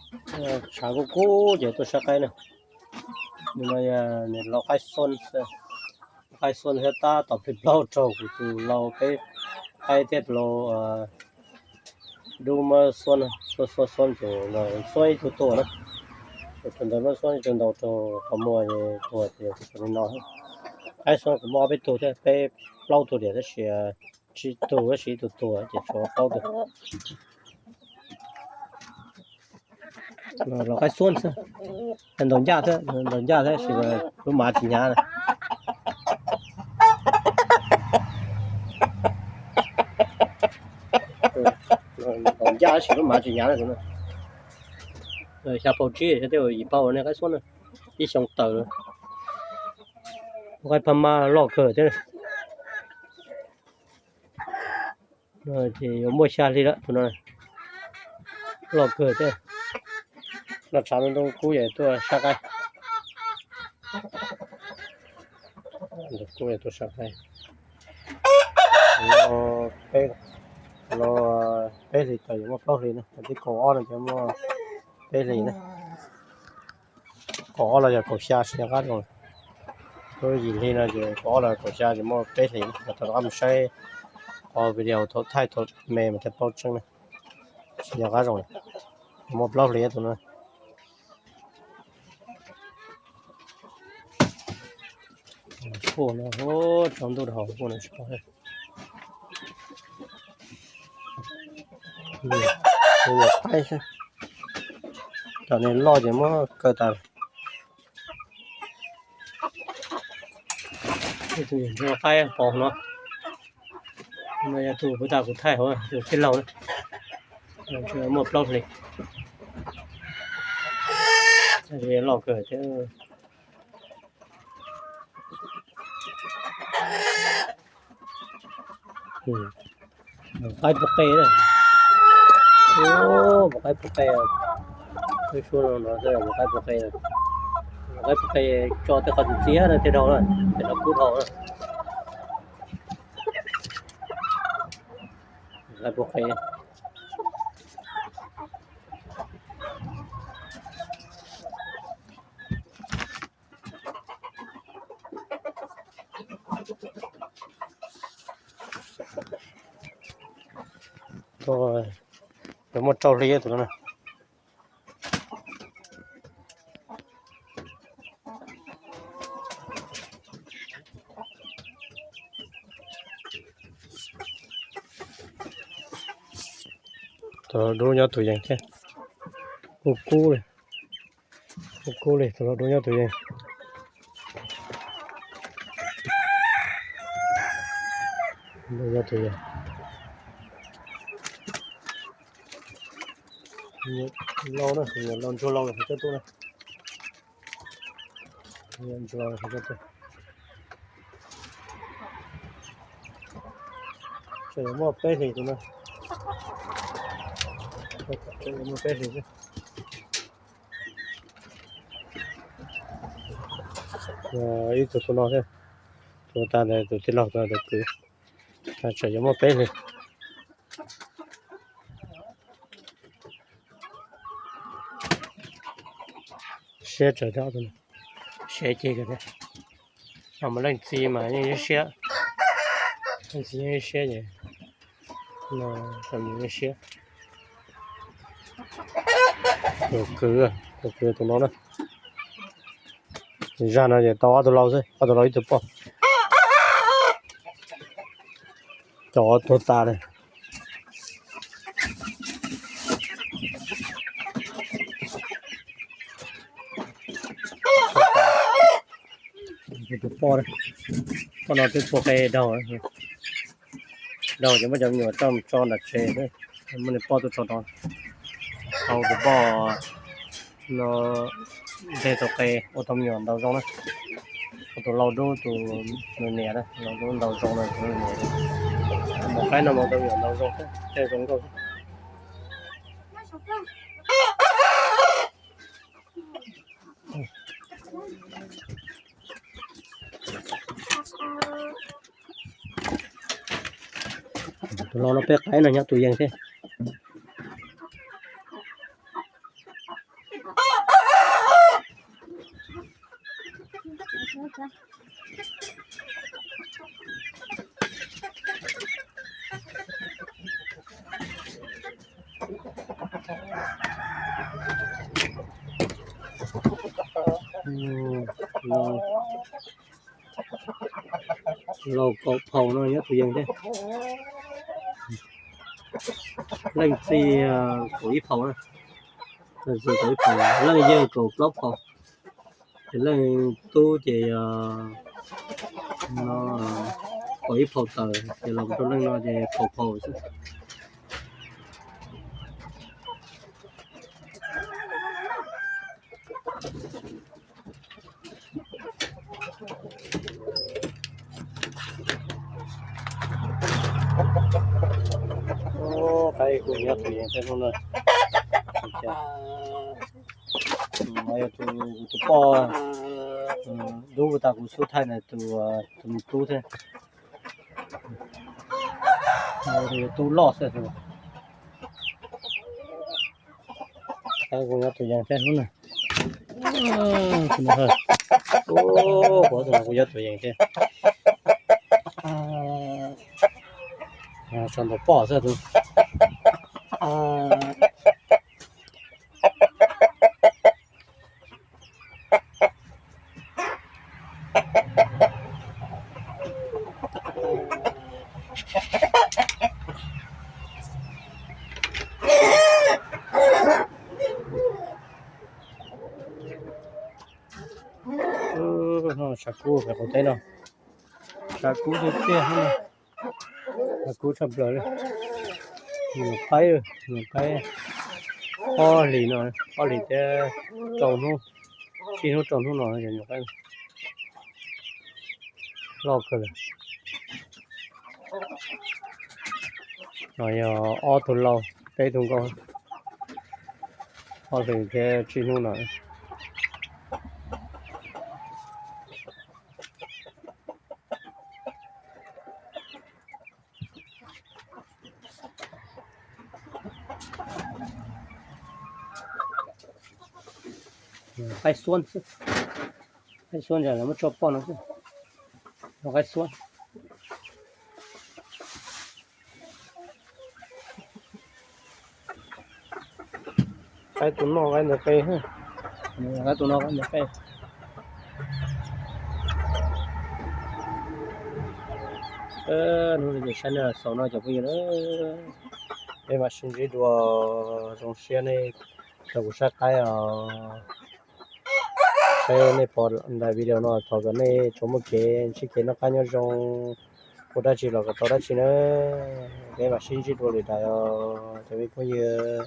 Tshav kub kub ces tuaj saib qaib na. Nws no yog nws lau qaib xuab, qaib xuab thiab tab tom plig plaub raug kuv tus lau peb qaib thiab tus lau dub muab xuab, xuab xuab xuab ces xuab ib tug tuag na. Tus ntawd muab xuab ib tug ntaus rau qhov muag tuag ces li no. Qaib xuab kuv muaj ob peb tug thiab, peb plaub tug diam tab sis tsib tug tab sis ib tug tuag ces tshuav plaub tug. Los qaib xuab xwb, ntaus ncaj thiab, ntaus ncaj thiab sis lub mav tsis hnyav na. Ntaus ncaj sis lub mav tsis hnyav na. Xya pau tsib, xyov tej yim pau ne qaib xuab na, ib xyoo tawm. Qaib Phab Mab loj kawg thiab. Ces yuav muaj xya hli lawm tus no. Loj kawg thiab. Noj tshav ntuj kub ces tuaj saib qaib. Kub tuaj saib qaib. Los peb hlis tawm yuav muaj plaub hlis na, tib kaum ob no ces muaj peb hlis na. Kaum ob los yog kaum xya tsis nco qab zoo. Lub yim hli no ces kaum ob los kaum xya ces muaj peb hlis na. Tau rov qab mus saib qhov video thaum thaij thaum me mas thiaj paub tseeb na. Tsis nco qab zoo, muaj plaub hlis tus no. Kuj no, tsaus ntuj dhau kuj no tsis paub. Qaib xwb, cov niag loj ces muab kaw tas. Tus qaib pos no, no yog tus puag ta kuv thaij hauv, tus tij laug na, muaj plaub hlis, loj kawg thiab. Qaib puag qe, qaib puag qe, ib suab no no mus qaib puag qe, qaib puag qe tso tej qhov txiv txiav no thiaj dhau na, ces no kub dhau na. Qaib puag qe. Yuav muaj rau hli tus no na. Tus dub nyob tus yees thiab. Kub kub li, kub kub li, tus dub nyob tus yees. Nyob tus yees. Lau na, lau ntsuag lau coj tuaj na. Ntsuag lau coj tuaj. Tseem yuav muaj peb hlis tus no. Tseem yuav muaj peb hlis xwb. Ib tug tus no thiab, tus tas ntawd tus tij laug tus kwv. Tseem yuav muaj peb hlis. Siab tsawv thiab, siab ceg kawg thiab. Ho mas leej txiv mas yeej ib siab, leej txiv yeej ib siab ces no yeej siab. Tus kwv, tus kwv tus no na. Zag no ces tau ob tug lau xwb, ob tug lau ib tug poj. Cov tuag tas li. Tus poj, poj no twb puag qe daug, daug ces muab cov me nyuam coj tso nram tsev, muab nws poj tuaj tso rau. Tau tus poj no nteg tau qe ua tau me nyuam ntaus zoo na. Ua tus lau dub tus nws niam na, lau dub ntaus zoo na tus nws niam. Mus qaib no mus tau me nyuam ntaus zoo xwb, tej zoo nkauj xwb. Tus lau no peb qaib no nyob tus yees thiab. Laus kaum phaus no nyob tus yees thiab. Leej txiv kaum ib phaus na. Leej txiv kaum ib phaus, leej yawg kaum plaub phaus. Ces leej tub ces yog no kaum ib phaus tawm, ces los rau leej no ces kaum phaus xwb. Qaib kuj nyob tus yees thiab hnub no. Yog tus poj dub tas kuv xub thaij ntawm tus me tub thiab. Tus tub loj xwb. Qaib kuj nyob tus yees thiab hnub no. Tus no, tus no kuj nyob tus yees thiab. Tso ntawm poj xwb tus. Tshav kub pem qaum teb no, tshav kub tiag tiag, tshav kub tshaj plaws li. Nyuam qaib, nyuam qaib ob hlis no, ob hlis thiab rau hnub, tsib hnub rau hnub no nyuam qaib loj kawg li. No yog ob tug laus, peb tug nkauj, ob hlis thiab tsib hnub no. Qaib xuab xwb, qaib xuab ntawd lawv muab tso poj no xwb, qaib xuab. Qaib tus no qaib ntawd qe, qaib tus no qaib ntawd qe. Hnub no ces saib nej xaus no cov phooj ywg na, peb mam sib ntsib dua, zoo siab nej rau kuv saib qaib os. Saib nej pom daim video no thov kom nej tsuas muaj kev ntsib kev noj qab nyob zoo, ua dab tsi los kom tau dab tsi na. Peb mam sib ntsib dua lwm daim os cov me phooj ywg.